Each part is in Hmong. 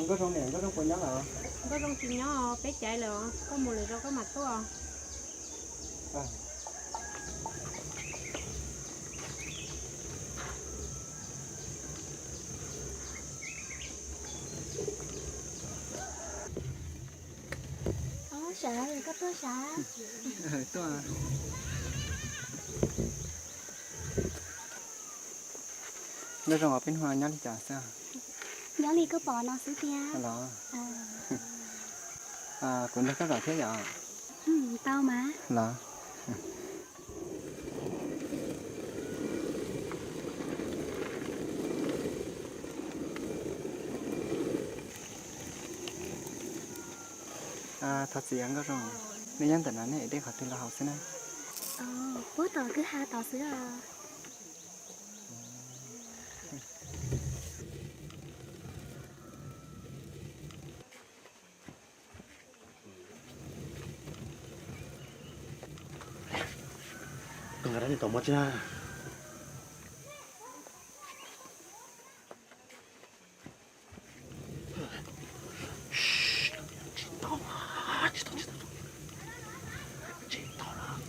Nkauj Zoo niam, Nkauj Zoo puas nyob lawm? Nkauj Zoo tsis nyob, peb caiv lawm, koj mus lwm zaus koj mam tuaj. Sav, koj tuaj sav. Tuaj. Nkauj Zoo, peb hnub no nyob li cas xwb? Nyob li koj pom no xwb tiag los? Kuv nrog koj zov thiab yom? Tau mas. Los. Thov txim Nkauj Zoo, nej nyob ntawm no nej ev dej qhov twg los haus xwb na? Puag tom kwj ha tod xwb os. Koj nqa rab niag tau mob tsi na. Tsis tau, tsis tau, tsis tau, tsis tau lawm.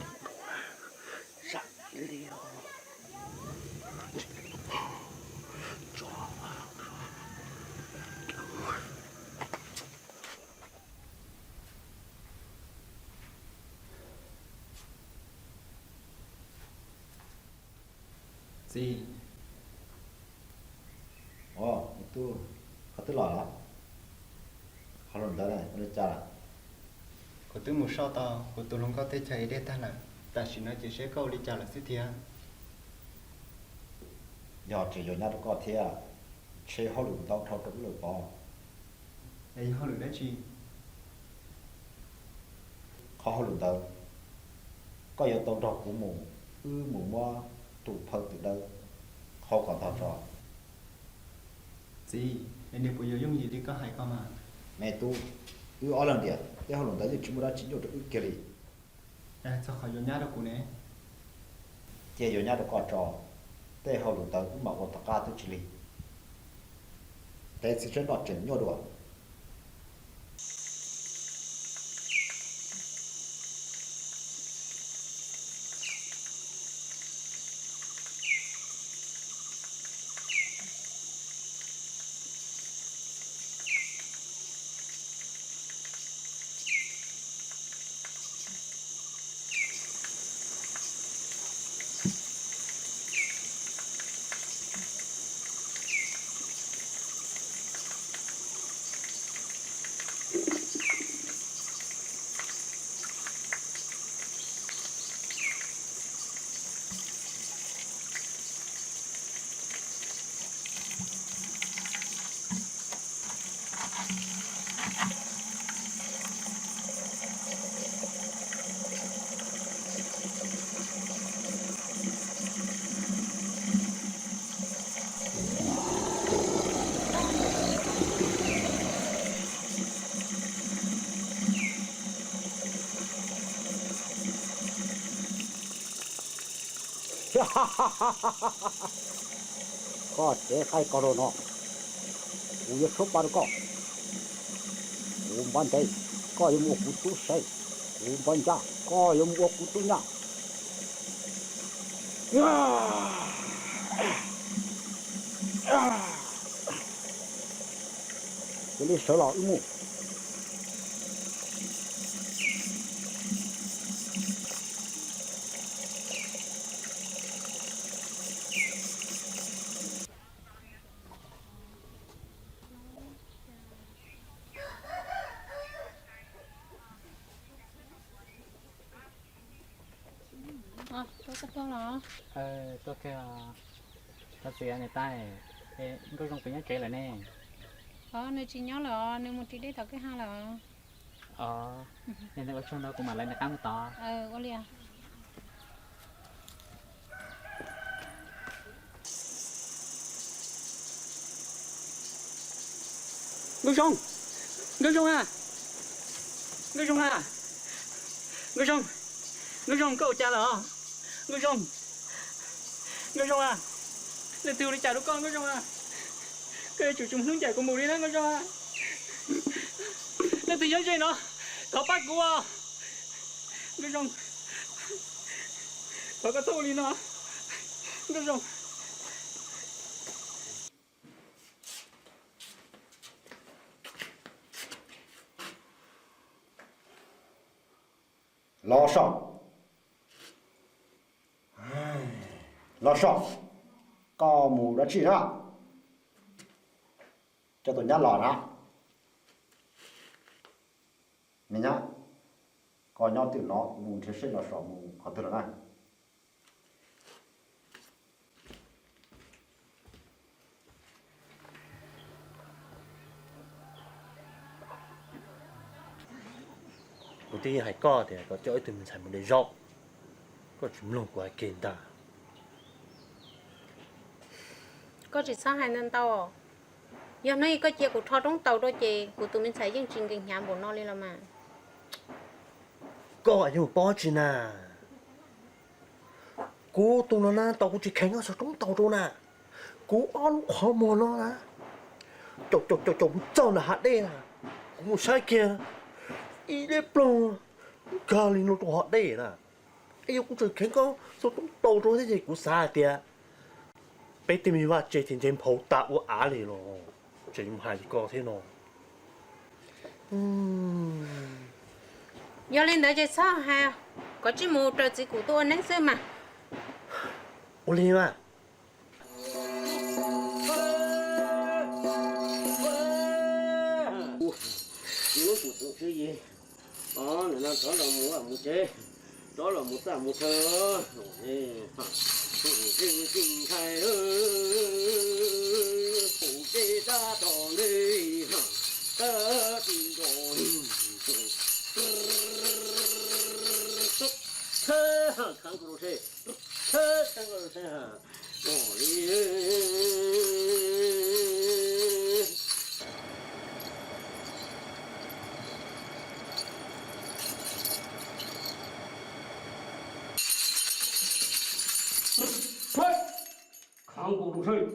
Zam li os. Txiv. Os, me tub, koj twb los los? Qhov hluas ntawd ua li cas lawm? Kuv twb mus soj tau kuv tus hluas nkauj teb chaws ev dej tag lawm, tam sim no ces seb koj ua li cas lawm xwb thiab. Yog tseem yuav nyab rau koj thiab, ntshe hauj lwm ntau dhau rau wb lawm pob. Es yog hauj lwm dab tsi? Qhov hauj lwm ntawd, koj yuav tau nrog kuv mus, wb mus muab tus phaw twm dawb qhau kom ntog tso. Txiv, es nws puas yuav yooj yim li koj hais ko mas? Me tub, wb ob leeg tiag, tej hauj lwm ntawd yeej tsis muaj dab tsi nyuaj rau wb kiag li. Txog qhov yuav nyab rau kuv ne? Cia yuav nyab rau koj tso, tej hauj lwm ntawd wb mam ua tom qab twb tsis lig. Tev txiv tsawb nroj tseem nyuaj dua. Koj tsev qaib ko rau no, kuv yuav tshuab pa rau koj. Kuv npaj ntev, koj yuav mus ua kuv tub se. Kuv npaj ncaj, koj yuav mus ua kuv tub nyab. Cia li sawv los wb mus. Tuaj kiag, thov txim niam tais, Nkauj Zoo puas nyob tsev lawm ne? Os, nws tsis nyob lawm os, nws mus ris dej tom kwj ha lawm. Os, ua tsaug ntau, kuv mam lawv nws qab mus tod. Ua li. Nkauj Zoo, Nkauj Zoo a, Nkauj Zoo a, Nkauj Zoo, Nkauj Zoo, koj ua cas lawm os? Nkauj Zoo, Nkauj Zoo a, leej twg ua li cas rau koj Nkauj Zoo a? Koj yuav tsum tsis mus hnub ncaim kuv mus li na Nkauj Zoo a. Leej twg nyob ze no, thov pab kuv os. Nkauj Zoo, thov koj txhob ua li no. Nkauj Zoo. Los saum, los saum, koj mus dab tsi na? Coj tus nyab los na. Me nyab, koj nyob twm no, kuv mus nrhiav seb los saum mus qhov twg lawm na. Kuv twb yeej hais koj tias kom coj ib tug me ntxhais mus de zaub, koj tsis mloog kuv hais kiag ntag. Koj tsis txhob hais ntau ntau. Yog hnub ib koj cia kuv rho roob taus rau ces kuv tus me ntxhais yeej tsis nkees hnyav npaum no li los mas. Koj yog paub tsi na? Kuv tus no na, tau kuv tsis kheev koj txog roob taus rau na, kuv ob lub qhov muag no na, caum caum caum caum mus txog nram hav dej na, kuv mus saib kiag, ib leb ploog nkag li no rau hav dej na. Es yog kuv tseem kheev koj txog roob taus rau thiab ces kuv xav hais tias peb tej me vaj tse ces ntshe nphau tas ua av li los tseem mus hais li koj thiab no. Yog li ntawd ces txhob hais, koj cia li mus raws txiv kuv tuaj ua neeb xwb mas. Ua li mas. Rov los mus tsev, rov los mus txaj mus chaw, ntshai, ntshai, ntshai, ntshai, khav kuv rau seb, khav kuv rau seb. Khav kuv rau seb,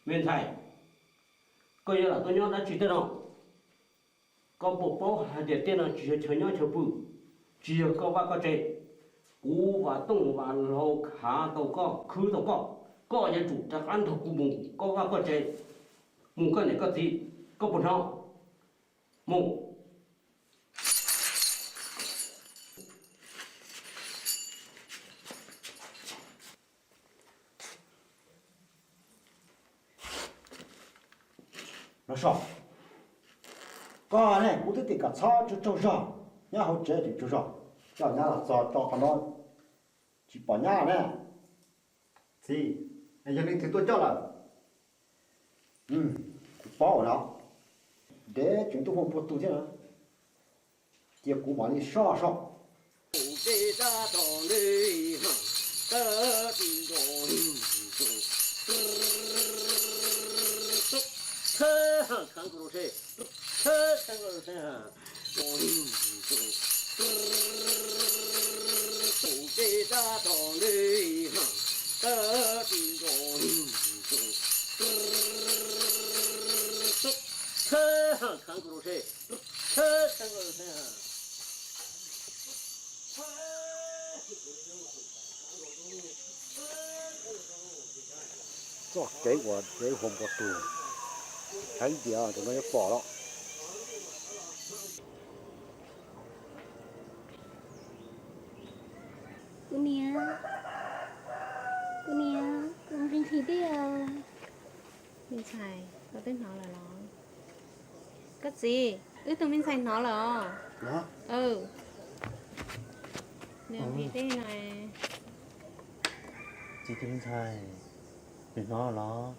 me ntxhais, koj yuav lam tuaj nyob dab tsi tej no? Koj puas paub hais tias tej no tsis yog chaw nyob chaw pw, tsis yog koj vaj koj tsev. Kuv Vam Tooj Vam Laug khav tau koj, khwb tau koj, koj yuav tsum rov qab nrog kuv mus koj vaj koj tsev, mus koj niam koj txiv, koj puas hnov? Mus. Los so, koj ne kuv twb tias kom txhob tsaug tsaug zog, nyob hauv tsev tseem tsaug zog, coj nyab los txog tso qhov no tsis pom nyab ne. Txiv, yog leej twg tuaj coj lawm? Kuv paub no, ntev tseem tuaj muaj npua tug thiab na, cia kuv mam li soj soj. Txoj kev uas dev huam npua tug, tshaib ntiag tus no yuav pom los. Kuv niam, kuv niam, kuv nqhis nqhis dej os. Me ntxhais, koj twb hnov lawm los? Koj txiv, wb tus me ntxhais hnov lawm os. Nws nqhis dej no. Txiv tus me ntxhais, nws hnov los?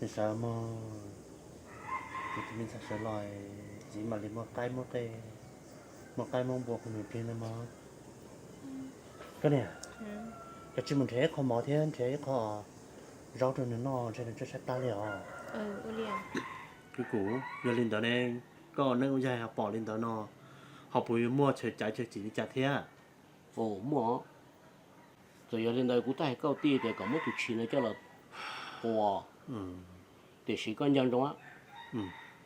Nws sawv mog, txiv tus me ntxhais sawv los, txiv mam li muab qaib muab qe, muab qaib muab npua rau nws pliag no mog. Koj niam, koj cia mus nrhiav ib qho mov thiab nrhiav ib qho zaub rau nws noj, ntshe nws tshaib plab li os. Kuv, yog li ntawd ne, koj neej ua yaig pom li ntawd no, ho puas yuav muaj chaw caiv chaw cim li cas thiab? Muaj. Txawm yog li ntawd kuv twb hais koj tij tias kom muab tus tshis no coj los quas. Tiam sis koj nco ntsoov,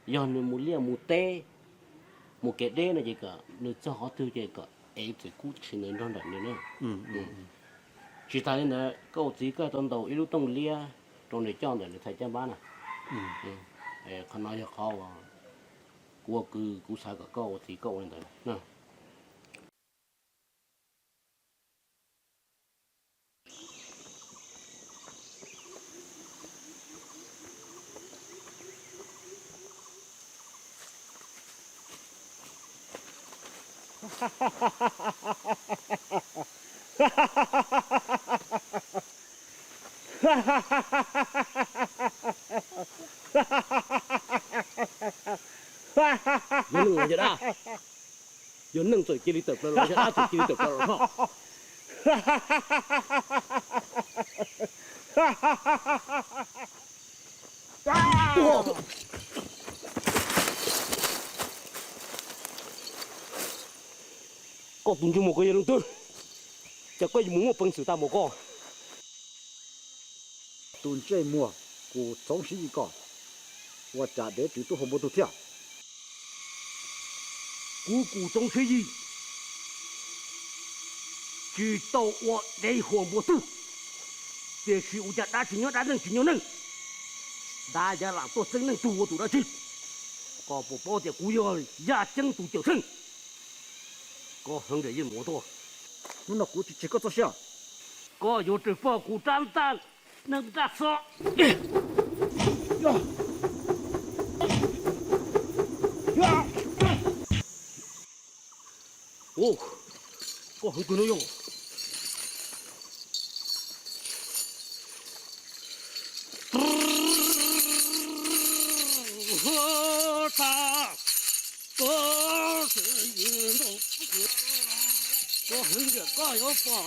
yog nws mus liaj mus teb, mus kev deb no ces kom nws txog qhov twg ces kom ev txwm kub tsis nws nrog nraim nws na. Tsis tas li ntawd koj ua txiv koj tau ntaus ib lub tooj liab rau nws coj ntawm nws txhais caj npab na. Qhov no yog qhov uas kuv ua kwv kuv xav kom koj ua txiv koj ua li ntawd. Yog neeg los yog dab? Yog neeg txawm cia li tawm plaws los, yog dab txawm cia li tawm plaws los soj. Koj tus ntsej muag koj yog leej twg? Cas koj yuav mus muaj peev xwm tag npaum koj? Tus ntsej muag, kuv txoov siv yim koj, ua cas dev tsis tub hau npua tug thiab? Kuv kuv txoov siv yim tsis tau ua dev hau npua tug, tiam sis ua cas dab tsis nyob dab, neeg tsis nyob neeg. Dab yav lam tuaj txeeb neeg tug ua tus dab tsi? Koj puas paub tias kuv yog Yaj Ceeb tus cawm seej? Koj heev nriam yeej mus ua tuaj. Hnub no kuv tsis tseg koj txoj sia. Koj yuav tsum faj kuv rab ntaj neeg raj xo. Koj heev kawg no yog. Koj heev tiag koj yuav pom.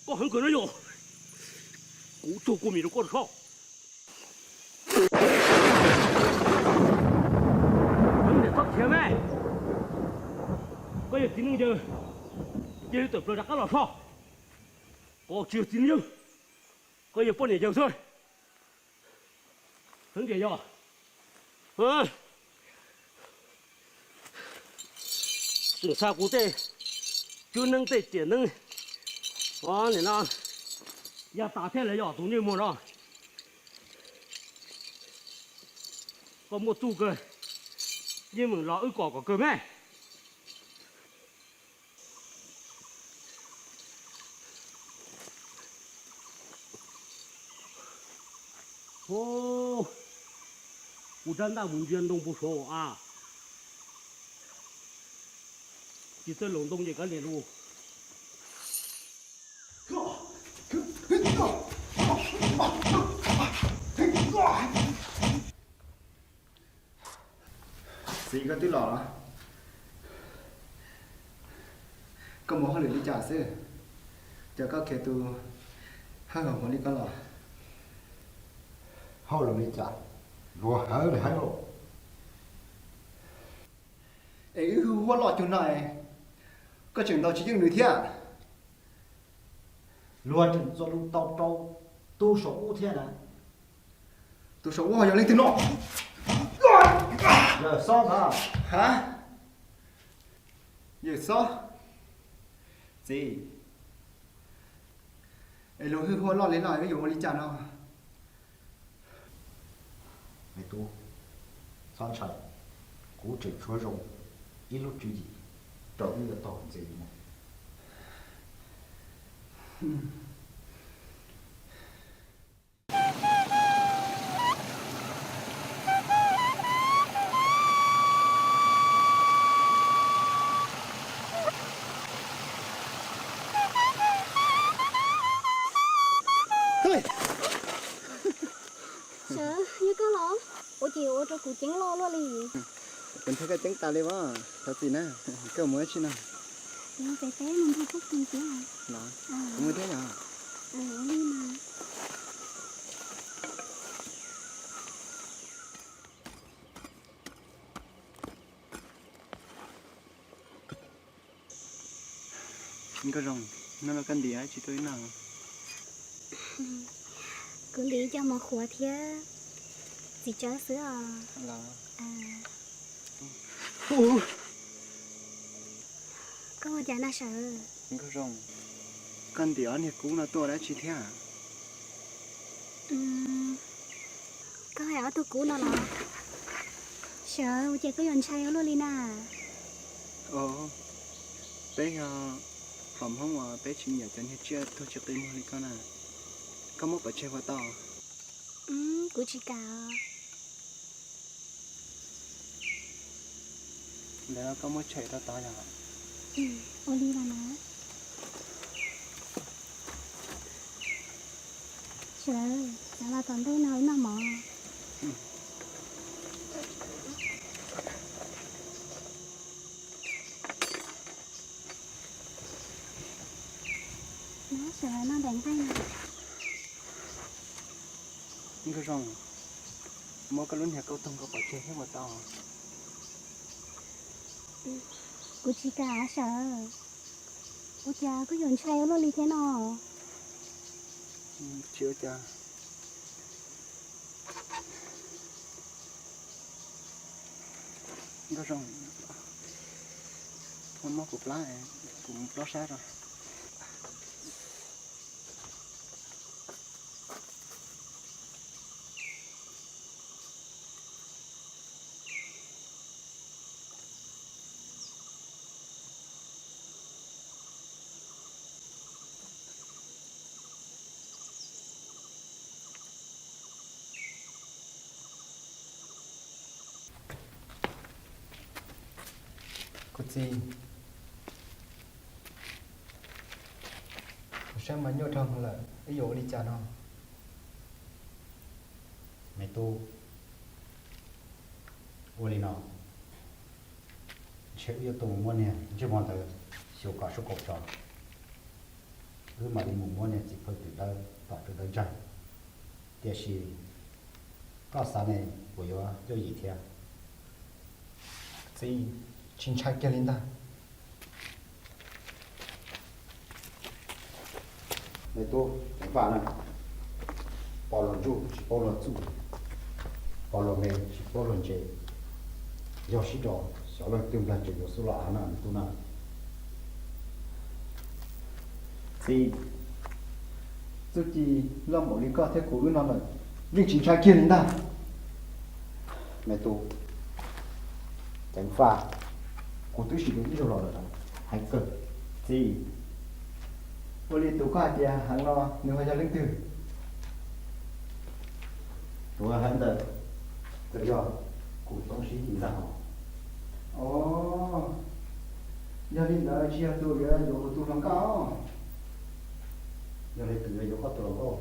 Koj heev kawg no yog. Kuv tug kua mis rau koj soj. Heev tiag txhob khiav me. Koj yog txiv neej yawg, cia li tawm plaws rov qab los soj. Koj tsis yog txiv neej yawg, koj yog poj niam yawg xwb. Heev tiag yog. Tseem xa kuv tej cuab neeb tej riam neeb, o, nim no ya tas thiab lawm yog tus ntsej muag no. Koj muaj txuj kawg, yeej meem los wb kom kom kawg me. Kuv rab ntaj mus ntsia ntoo puag saud a, tsis txawj laus ntoo ces kav liam lus. Txiv, koj twb los los? Koj mus hauj lwm li cas xwb? Cas koj khiav tus hawj hauv li koj los? Hauj lwm li cas? Luag hawv li hawv lauj. Es wb hu huab loj cuag no es koj tseem ntaus tsis yeej nws thiab. Luag tseem txuas lus tau rau tus saum ub thiab na. Tus saum ub ho yog leej twg no? Yawm Xob ntag. Ha? Yawm Xob? Txiv, es luag hwj huaj loj li no wb yuav ua li cas no? Me tub, txhob ntshai, kuv tseem tshuav zoo ib lub tswv yim rau wb yuav taug ntxiv mus. Sawv, yog koj los? Ua cas yuav ua rau kuv ceeb loj luaj li? Kuv nthe koj ceeb tas li as. Thov txim na, koj mus ua tsi no? Kuv pem teb mus nrog Tub Ki thiab. Los, kuv mus thiab yom. Li mas. Nkauj Zoo, Hnub no koj ntim dab tsi tuaj ib no? Kuv ntim cov mov qhuav thiab txiv tsawb xwb os. Koj ua cas na Sawv? Koj ntim ob niag kub no tuaj ua dab tsi thiab? Koj hais ob tug kub no los? Sawv, ua cas koj yuav ntshai ua luaj li na? Peb yog hom Hmoob uas peb tsis nyiam cov niag tsiaj tuag tsis qi muag li koj na. Koj muab pov tseg puas tau? Kuv tsis kam. Ntawd koj muab tshem rau tod yog? Ua li los na. Sawv, xav los tom ntej no noj mov. Sawv, noj daim nqaij no. Nkauj Zoo, muab koj lub niag kauj toog ko pov tseg thiab puas tau? Kuv tsis kam Sawv. Ua cas koj yuav ntshai ua luaj li thiab no? Tsis ua cas. Nkauj Zoo, muab kuv plab, kuv mus plob sab rau. Kuv txiv, kuv saib mas nyuaj dhau lawm, wb yuav ua li cas no? Me tub, ua li no, ntshe wb yuav tau mus muab niag ntsej muag ntawd xyuas kom sub kaum tso, wb mam li mus muab niag txiv phaw twm dawb tom tus dawb ntsaig. Tiam sis koj xav ne puas yuav yooj yim thiab? Txiv, tsis ntshai kiag li ntag. Me tub, ceev faj na, pos luag ntsuj tsis paub luag txuj, pos luag me tsis paub luag ntse. Yog sib nrov xyov leej twg nplag tseem yuav xub los av na me tub na. Txiv, txuj ci loj npaum li koj thiab kuv wb no lawm, yeej tsis ntshai kiag li ntag. Me tub, ceev faj, kuv twb sim ib zaug los lawm, heev kawg. Txiv, ua li tus koj hais tias heev no nws ho yog leej twg? Tus heev ntawd txawm yog kuv Txoov Sib Yis ntag hos. Os, yog li ntawd tsis yog tus yuav yuav kuv tus hluas nkauj. Yog li tus yuav yuav koj tus hluas nkauj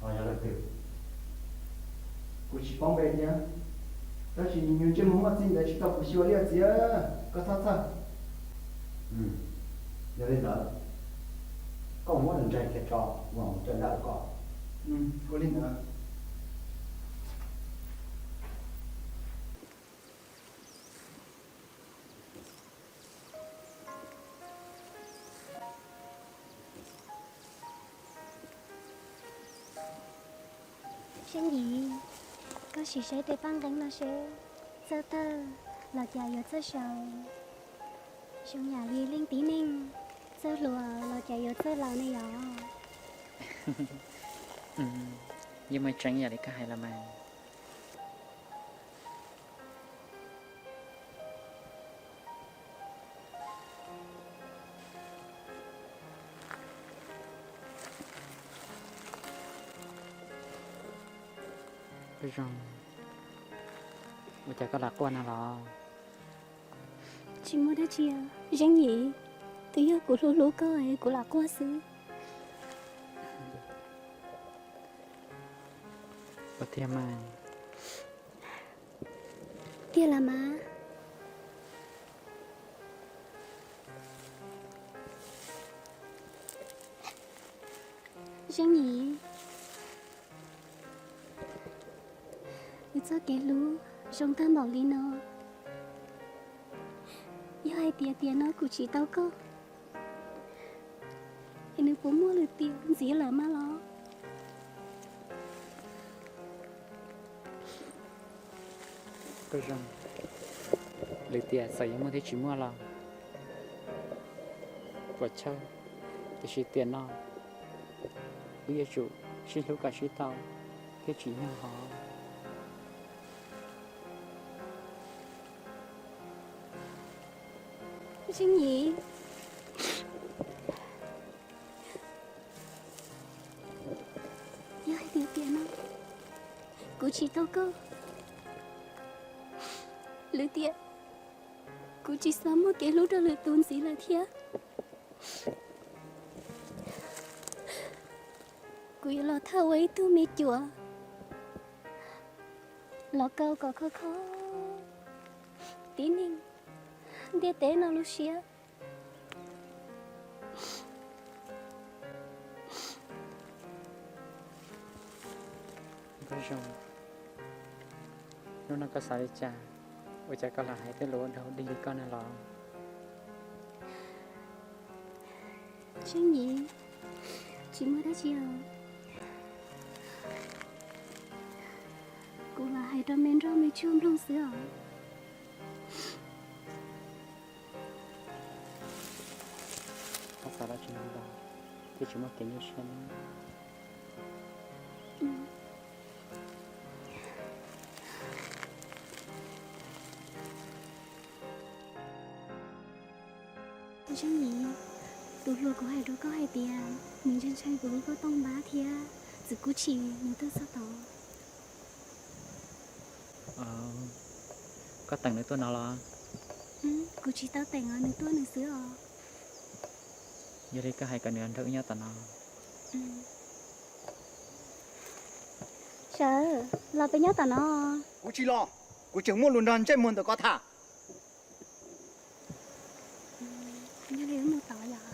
ho yog leej twg? Kuv tsis paub npe thiab, tab sis nws ntsej muag muaj txij ntawd tsis tau kuv xyuas li os txiv, koj txhob txhawj. Yog li ntawd, koj muab nws ntsaig kiag tso, kuv mam mus coj nqa rau koj. Ua li ntawd. Zeej Yim, koj sim saib tej paj nqeeb no seb, txawj tawg los cas yuav txawj sau, zoo yam li leej tib neeg txawj hluas los cas yuav txawj laus ne yom. Yeej muaj tseeb yam li koj hais los mas. Zoo, ua cas koj lam quaj no los? Tsis muaj dab tsi, Zeej Yim, twb yog kuv hlub hlub koj es kuv lam quaj xwb. Ua tiag mas. Tiag los mas. Zeej Yim, wb txoj kev hlub zoo tag npaum li no. Yog hais tias tiam no kuv tsis tau koj, Puas muaj lwm tiam ntxiv lawm mas los? Nkauj Zoo, lwm tiam txawm yuav muaj thiab tsis muaj los puas chawj, tiam sis tiam no wb yuav tsum sib hlub kom sib tau thiab tsim nyog hov. Zeej Yim, yog hais tias tiam no kuv tsis tau koj, lwm tiam kuv tsis xav muaj kev hlub rau lwm tus ntxiv lawm thiab. Kuv yuav los thawj ua ib tug me cuam los kaw kom khov kho tib neeg ntiaj teb no lub siab. Nkauj Zoo, hnub no koj xav li cas? Ua cas koj lam hais tej lus ua dog dig li koj na los? Zeej Yim, tsis muaj dab tsi os. Kuv lam hais rau me nroj me tsuag mloog xwb os. Koj xav dab tsi no los thiaj tsis muaj kev nyuaj siab ne. Zeej Yim, tus hluas kuv hais rau koj hais tias nws ntshai ntshai kuv lub koj tooj npab thiab txwv kub tshis nws tuaj txog tod. Koj teem nws tuaj no los? Kuv tsis tau teem os, nws tuaj nws xwb os. Yog li koj hais kom nws nrog wb nyob tom no. Sawv, los peb nyob tom no. Kuv tsis los, kuv tseem muaj lus nrog Ntsej Muag ntawm koj tham. Yog li wb mus tod yom.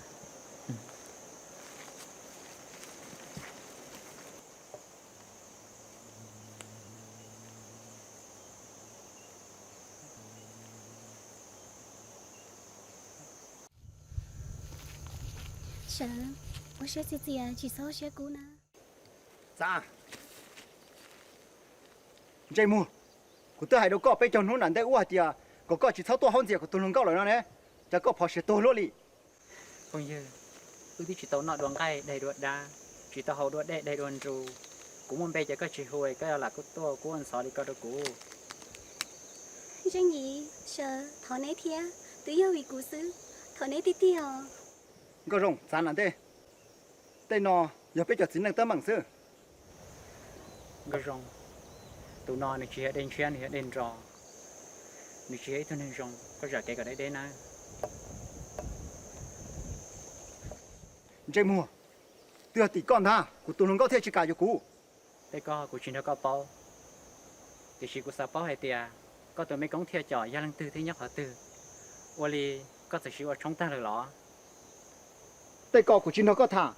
Sawv, ua siab txias txias, tsis txhob ua siab kub na. Xav, Ntsej Muag, kuv twb hais rau koj peb caug hnub nram ntej ub hais tias kom koj tsis txhob tuaj haub ntxias kuv tus hluas nkauj lawm no ne, cas koj phom siav tuag luaj li? Phooj ywg, wb twb tsis tau noj dua nqaij daig dua dab, tsis tau haus dua dej daig dua nru. Kuv muaj npe ces koj tsis hu, koj yuav lam kuj tuaj kuj ua ntxhov li ko rau kuv. Zeej Yim, Sawv, thov neb thiab, twb yog vim kuv xwb, thov neb tiag tiag os. Nkauj Zoo, txav nram ntej, tej no yog peb cov txiv neej teeb meem xwb. Nkauj Zoo, tus no nws tsis yog dej ntshiab, nws yog dej nro. Nws tsis yog ib tug neeg zoo, koj zam kev kom deb deb nawb. Ntsej Muag, twb yog tim koj ntag kuv tus hluas nkauj thiaj tsis kam yuav kuv. Tej ko kuv tsis nrog koj paub, tiam sis kuv xav paub hais tias koj tus me koob thiaj com yog leej twg thiab nyob qhov twg, ua li koj txawm siv ua tshoob tag lawm los? Tej ko kuv tsis nrog koj tham.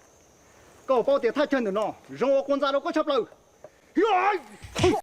Koj paub tias thaj chaw ntawm no zoo ua quas ntxa rau koj tshaj plaws.